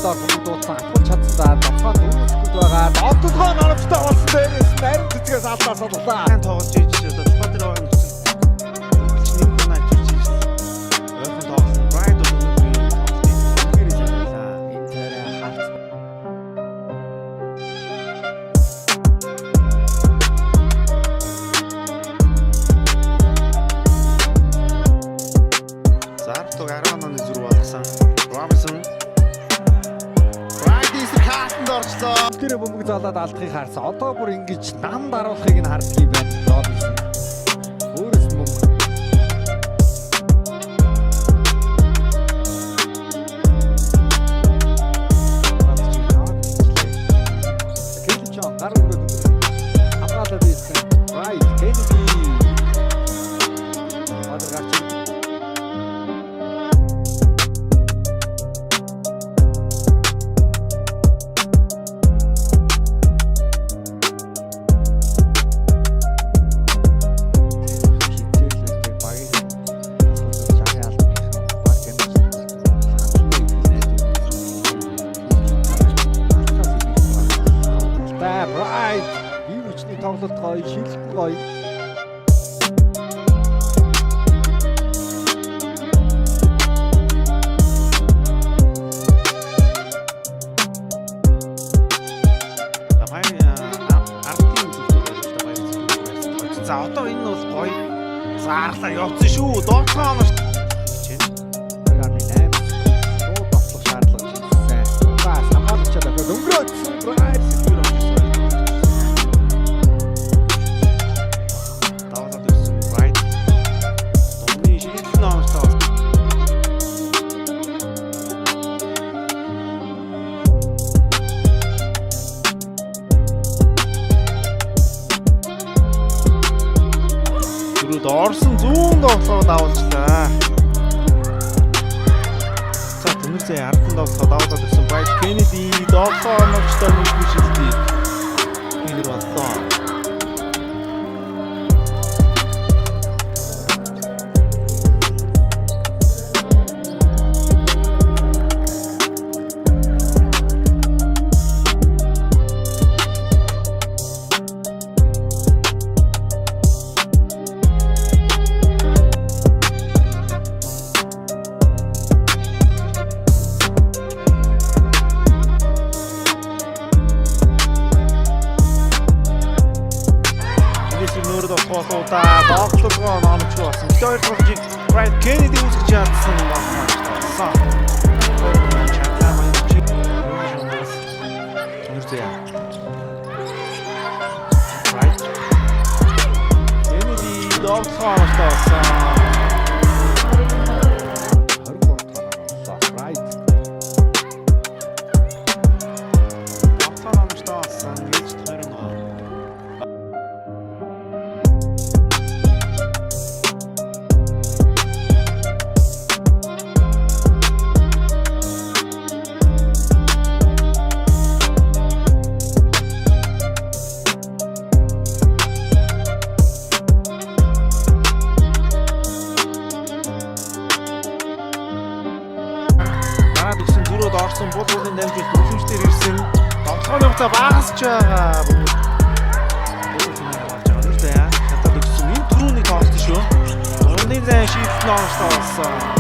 доор бөмбөг дуудсан атгуулж чадсан. За довтлогоо 4 секунд байгаа. Довтлогоо оновчтой болсон дээрээс нь нарийн цэцгээс алдаа саллаа. Сайн тоглож ийж одоо тухай дээр байгаа нөхцөл хөдөлж нэг оноо авчирч ийж ойрхон тоглосон. Брайт бол өнөөдрийн тоглолтыг үнэхээр сайн байлаа. Энэ царай харц. За Артуг 10 онооны зүрх болгосон. Робинсон. Брайт эсрэг хаалтанд орчлоо. Тэр бөмбөг золоод алдахыг харсан. Одоо бүр ингэж нам даруулахыг нь харддаг юм байна. Робинсон. Өөрөөс нь бөмбөг. Кэлли Чон гар өргөд хамгаалаад ийсэн. Right, Kennedy. Бадар гарч хизээлэлтэй багийн шахын албан баг дамжуулсан хандлагын итгэл найдвар. Брайт бие хүчний тоглолт гоё, шилэлт гоё. За баяр ардын үзүүлэлт байлаа баяр зүгээс. За одоо энэ нь бол гоё зарлаа явцсан шүү. Доотлогоо оноо шүү. 2.8 шууд довтлох шаардлага үүссэн. За хамгаалагчаа дахиад өнгөрөөдсөн Брайт. Сэтгэл орж ирсэн. Даваад ирсэн Брайт. Дуны шийдэл нь оновчтой болсон. Дөрүүд орсон зүүн довтлогоо давуулчлаа. За Түнэр зэ ардын довтлогоо давуулаад ирсэн Брайт Кеннеди довтлогоо оновчтой нүдгүй шилдэг. Winner боллоо. Энэс нөөрөд болох болоо да довтлогоо оновчтой болсон. Гэтэ хоёр тоглогчийг Брайт Кеннеди үүсгэж чадсан болсон. Чадлаа маань чи Түнэр зэ. Брайт Кеннеди довтлогоо оновчтой болсон. 23 дахь оноо боллоо. Брайт. Довтлогоо оновчтой болсон. Гэж хоёр оноо. Дараад өгсөн зөрөөд орсон бул булын дамжуулт үлэмжтэр ирсэн. Довтлогооны хугацаа багасч байгаа бөгөөд болж байгаа нүр заяа. Хятад өгсөн энэ түрүүнийг тоглолт шүү. Дундын зай шийдэлт нь оновчтой болсон.